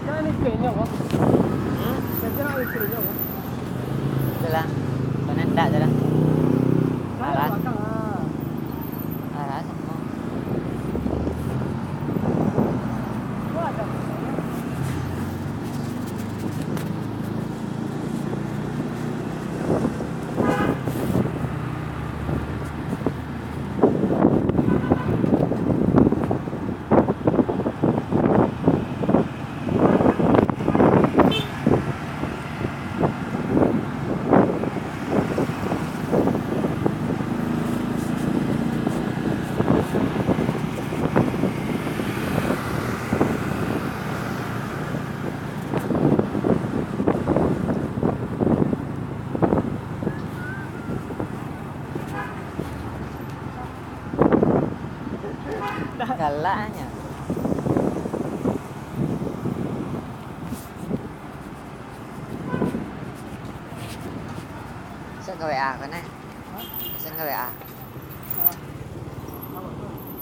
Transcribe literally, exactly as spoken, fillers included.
Jangan ikutnya, Bang. Hmm? Saya kira ikutnya, Bang. Itulah. Mana ndak tu lah. Saya Arah. Belakang, ah. Arah sama. Itu ada. Galaknyo. Bisa ka W A ko, nah. Hah? Bisa ka W A. Ah. Apa tu?